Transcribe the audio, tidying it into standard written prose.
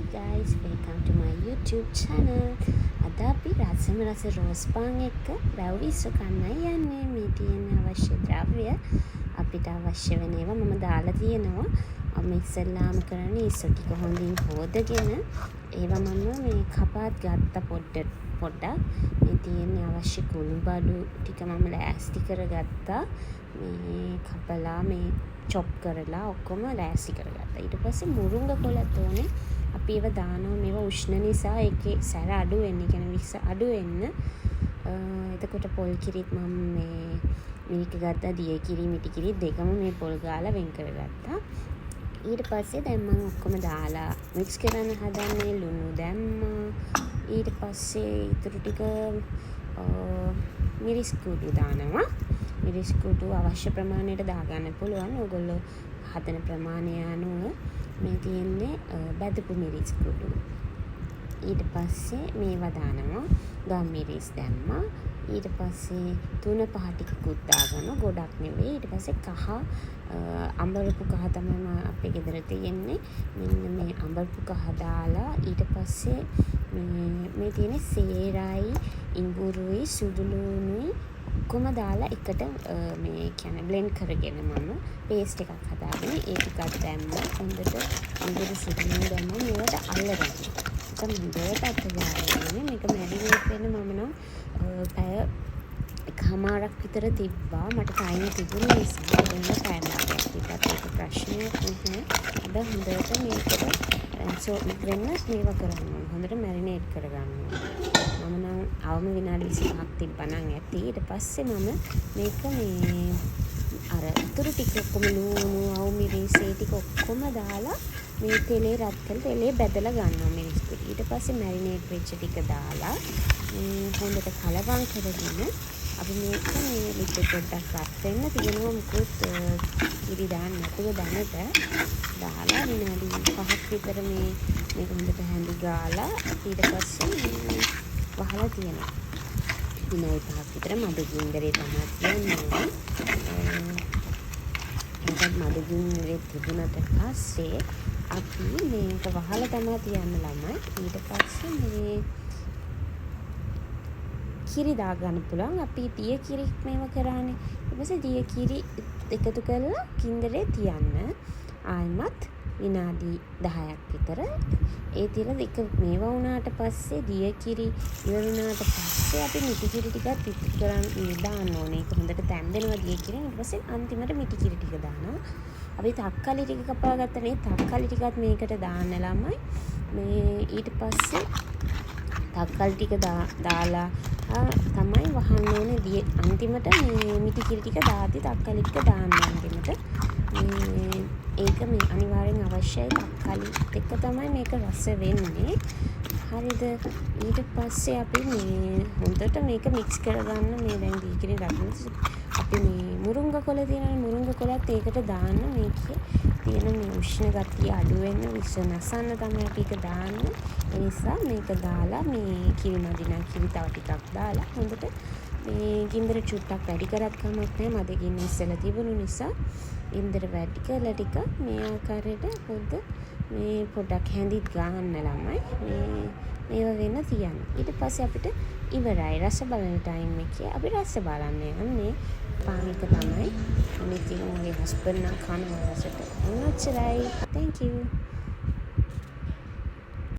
Guys, welcome to my YouTube channel. අද අපි රසම රස රෝස් පාන් එක්ක වැව් ඉස්සෝ කන්නයි යන්නේ. මේ තියෙන අවශ්‍ය ද්‍රව්‍ය, අපිට අවශ්‍ය වෙන ඒවා මම දාලා තියෙනවා. මම ඉස්සෙල්ලාම කරන්නේ ඉස්සෝ ටික හොඳින් හෝදගෙන ඒවා මම මේ කපාත් ගත්ත පොඩ්ඩක්. මේ තියෙන අවශ්‍ය කුණු බඩු ටික මම ලෑස්ති කරගත්තා. මේ කපලා, මේ චොප් කරලා ඔක්කොම ලෑස්ති කරගත්තා. ඊට පස්සේ මුරුංග කොළත් ඕනේ. අපි ඒවා දානවා මේවා උෂ්ණ නිසා ඒකේ සැර අඩු වෙන්න, ඒ කියන්නේ විස අඩු වෙන්න. එතකොට පොල් කිරිත් මම මේ මිරික ගත්තා. දිය කිරි, මිටි කිරි දෙකම මේ පොල් ගාලා වෙන් කරගත්තා. ඊට පස්සේ දැන් මං ඔක්කොම දාලා මික්ස් කරන්න හදන්නේ. ලුණු දැම්මා. ඊට පස්සේ ඉතුරු ටික මිරිස් කුඩු දානවා. මිරිස් කුඩු අවශ්‍ය ප්‍රමාණයට දාගන්න පුළුවන් ඔයගොල්ලෝ හදන ප්‍රමාණය අනුව. මේ තියෙන්නේ බැදපු මිරිස් කුඩු. ඊට පස්සේ මේවා දානවා. ගම්මිරිස් දැම්මා. ඊට පස්සේ තුන පහ ටිකකුත් දාගන්නවා, ගොඩක් නෙවෙයි. ඊට පස්සේ කහ, අඹරපු කහ තමයි අපේ ගෙදර තියෙන්නේ. මෙන්න මේ අඹරපු කහ දාලා, ඊට පස්සේ මේ මේ තියෙන්නේ සේරයි, ඉඟුරුයි, සුදු ලූණුයි ඔක්කොම දාලා එකට මේ කියන්නේ බ්ලෙන්ඩ් කරගෙන මම පේස්ට් එකක් හදාගෙන ඒ ටිකත් දැම්මා. හොඳට ඉඟුරු සුදු ලූණු දැම්මම මේවට අල්ලගන්න. ඒක හොඳට අත ගාලා ඕනේ. මේක මැරිනේට් වෙන්න මම නම් පැය එකහමාරක් විතර තිබ්බා. මට ටයිම් තිබුණ නිසා. ඔයගොල්ලෝ පැය භාගයක් තිබ්බත් ඒක ප්‍රශ්නයක් නැහැ. හැබැයි හොඳට මේකට ඇබ්සෝබ් වෙන්න මේවා කරන්න ඕනේ. හොඳට මැරිනේට් කරගන්න ඕනේ. මම නම් අවම විනාඩි 25ක් තිබ්බා නම් ඇති. ඊට පස්සේ මම මේක මේ අර ඉතුරු ටික ඔක්කොම, ලූණු, අවු මිරිස් ඒ ටික ඔක්කොම දාලා මේ තෙලේ රත් කරලා තෙලේ බැදලා ගන්නවා මිරිස් කුඩු. ඊට පස්සේ මැරිනේට් වෙච්ච ටික දාලා මේ හොඳට කලවම් කරගෙන අපි මේක මේ ලිපේ පොඩ්ඩක් රත් වෙන්න තියෙනවා. මුකුත් කිරි දාන්න නැතුව දැනට දාලා විනාඩි 5ක් විතර මේ මේක හොඳට හැඳි ගාලා ඊට පස්සේ මේ වහලා තියෙනවා. විනාඩි 5ක් විතර මද ගින්දරේ තමයි තියන්න ඕනේ. ඒකත් මද ගින්දරේ තිබුණට පස්සේ අපි මේක වහලා තමයි තියන්න ළමයි. ඊට පස්සේ මේ කිරි දාගන්න පුළුවන්. අපි දිය කිරි මේව කරානේ. ඊට පස්සේ දිය කිරි එකතු කරලා ගින්දරේ තියන්න. ආයෙමත් විනාඩි 10ක් විතර ඒ තියලා එක මේවා වුණාට පස්සේ, දිය කිරි ඉවර වුණාට පස්සේ අපි මිටි කිරි ටිකත් ඉතුරු කරන් දාන්න ඕනේ. ඒක හොඳට තැම්බෙනවා දිය කිරි. ඊට පස්සේ අන්තිමට මිටි කිරි ටික දානවා. අපි තක්කාලි ටික කපා ගත්තනේ. තක්කාලි ටිකත් මේකට දාන්න ළමයි. මේ ඊට පස්සේ තක්කාලි ටික දාලා තමයි වහන්න ඕනේ. දිය අන්තිමට මේ මිටි කිරි ටික දාද්දි තක්කාලි ටික දාන්න අන්තිමට. මේ ඒක මේ අනිවාර්යෙන් අවශ්‍යයි. තක්කාලිත් එක්ක තමයි මේක රස වෙන්නේ. හරිද? ඊට පස්සේ අපි මේ හොඳට මේක මික්ස් කරගන්න. මේ දැන් දිය කිරි රත්, අපි මේ මුරුංග කොළ තියෙනවනේ, මුරුංග කොළත් ඒකට දාන්න. මේකේ තියෙන මේ උෂ්ණ ගතිය අඩු වෙන්න, විෂ නසන්න තමයි අපි ඒක දාන්නේ. ඒ නිසා මේක දාලා, මේ කිරි මදි නම් කිරි තව ටිකක් දාලා හොඳට මේ ගින්දර චුට්ටක් වැඩි කරත් කමක් නෑ. මද ගින්න ඉස්සෙල්ලා තිබුණු නිසා ගින්දර වැඩි කරලා ටිකක් මේ ආකාරයට පොඩ මේ පොඩ්ඩක් හැඳිත් ගන්න ළමයි. මේ මේවා වෙන්න තියන්න. ඊට පස්සේ අපිට ඉවරයි. රස බලන ටයිම් එකේ අපි රස බලන්න යන්නේ. පාන් එක තමයි. අනිත් ඉතින් මගේ හස්බන්ඩ් නම් කනවා රසට. ඔන්න ඔච්චරයි. Thank you.